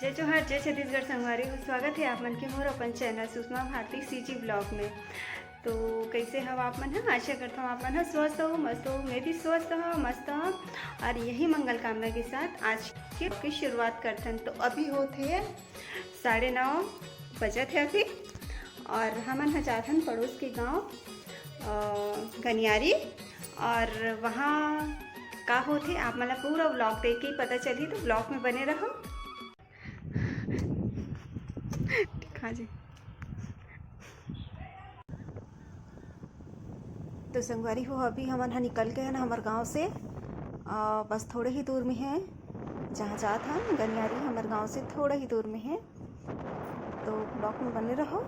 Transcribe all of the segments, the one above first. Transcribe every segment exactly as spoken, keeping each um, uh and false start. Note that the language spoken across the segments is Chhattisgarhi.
जय जोहार, जय छत्तीसगढ़ संगवारी हो। स्वागत है आप मन के मोर अपन चैनल सुषमा भारती सीजी ब्लॉग में। तो कैसे हो आप मन ह? आशा करता हूँ आप मन ह स्वस्थ हो, मस्त हो। मैं भी स्वस्थ हूँ, मस्त हूँ। और यही मंगल कामना के साथ आज के, की शुरुआत करथन। तो अभी होत हे साढ़े नौ बजत हे अभी, और हमन ह जाथन पड़ोस के गांव, अ, गनियारी, और वहाँ का होथे आप मन ला पूरा व्लॉग देख के ही पता चलही, तो व्लॉग में बने रहो। दिखा जी। तो संगवारी हो, अभी हमन ह निकल गए हन हमर गांव से। अ, बस थोड़े ही दूर में है जहाँ जात हन, गनियारी हमर गांव से थोड़े ही दूर में है। तो ब्लॉग में बने रहो।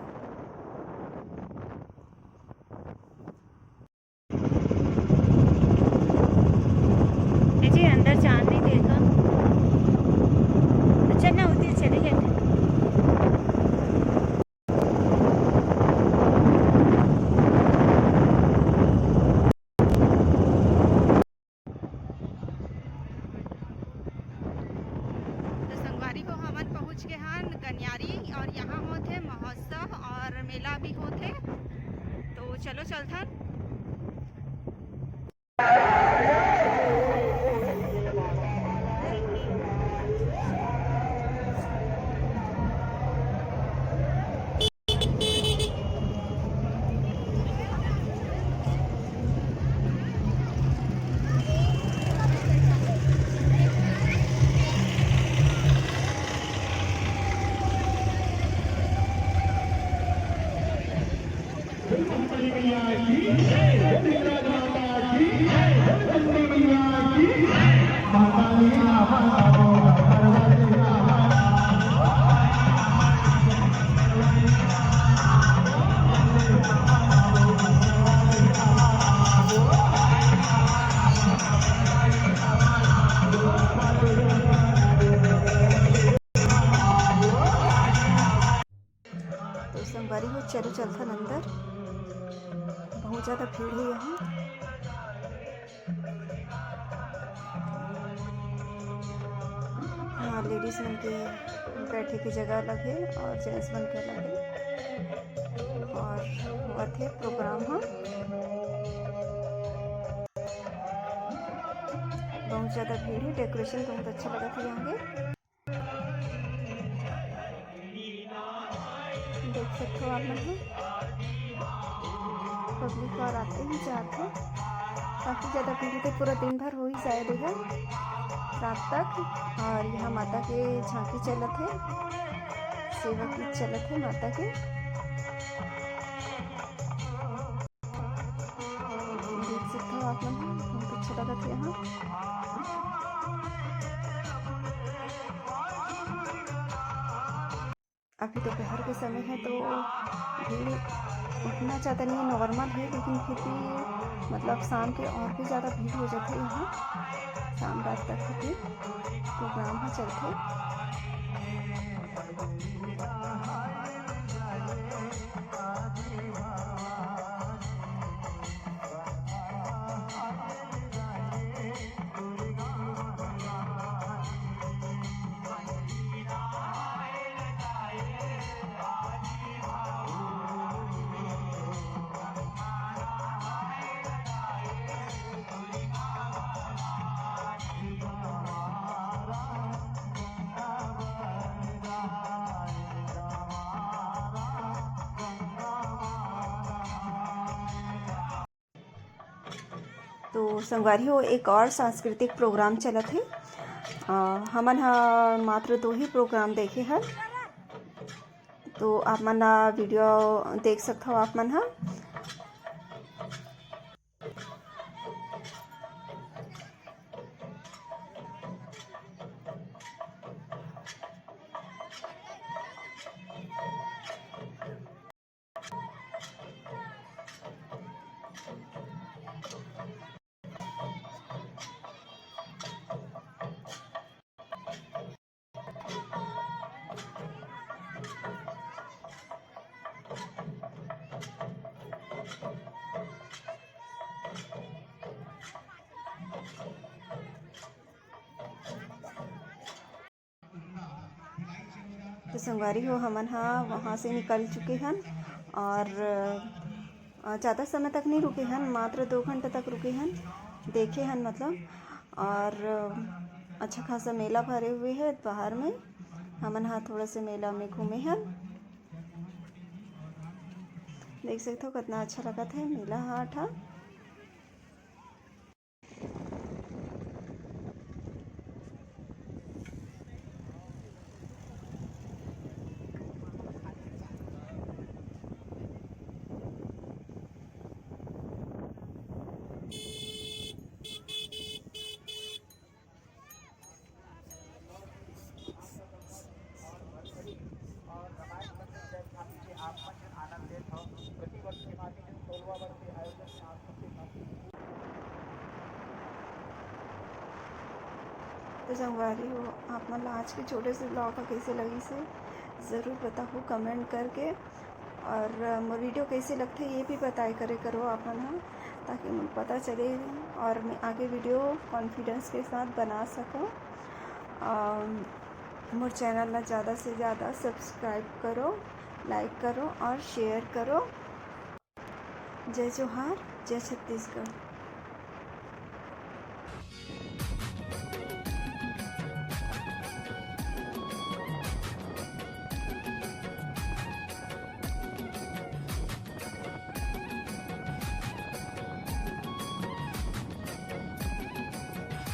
ए जी, अंदर चांदनी देखा। अच्छा ना, उधर चले जाते। तो संगवारी हो, हमन पहुंच गए हन गनियारी और यहाँ होथे महोत्सव और मेला भी होथे। तो चलो चलथन। तो संगवारी हो, चलो चलथन अंदर, बहुत ज़्यादा भीड़ है यहाँ। हाँ, लेडीज मन के बैठे के जगह अलग है और जेंट्स मन के अलग है। और होवत हे प्रोग्राम ह। बहुत ज़्यादा भीड़ है, डेकोरेशन बहुत अच्छा लगत हे यहाँ के। देख सकते हो आप मन ह, पब्लिक और आते ही जात है। काफ़ी ज़्यादा भीड़ है, पूरा दिन भर हो ही जाए देगा रात तक। और यहाँ माता के झांकी चलत है, सेवा गीत चलत है माता के। देख सकते हो आप मन, बहुत अच्छा लगत है यहाँ। अभी दोपहर के समय है तो भीड़ उतना ज़्यादा नहीं है, नॉर्मल है, लेकिन फिर भी मतलब शाम के और भी ज़्यादा भीड़ हो जाथे यहाँ। शाम रात तक भी प्रोग्राम ह चलथे। तो संगवारी हो, एक और सांस्कृतिक प्रोग्राम चलत हे। अ, हमन ह मात्र दो ही प्रोग्राम देखे हन, तो आप मन ह वीडियो देख सकथव आप मन ह। तो संगवारी हो, हमन हा वहाँ से निकल चुके हन और, अ, ज़्यादा समय तक नहीं रुके हन, मात्र दो घंटा तक रुके हन, देखे हन मतलब। और, अ, अच्छा खासा मेला भरे हुए है बाहर में। हमन हा थोड़ा से मेला में घूमे हन। देख सकते हो कितना अच्छा लगत है मेला हाट हा। तो संगवारी हो, आप मन ला आज के छोटे से vlog ह कइसे लगिस हे, ज़रूर बताहू comment करके। और, अ, मोर video कइसे लगथे, ये भी बताए करे करो आप मन ह, ताकि मोला पता चले और मैं आगे video confidence के साथ बना सकूँ। अम, मोर channel ला ज़्यादा से ज़्यादा subscribe करो, like करो और share करो। जय जोहार, जय छत्तीसगढ़।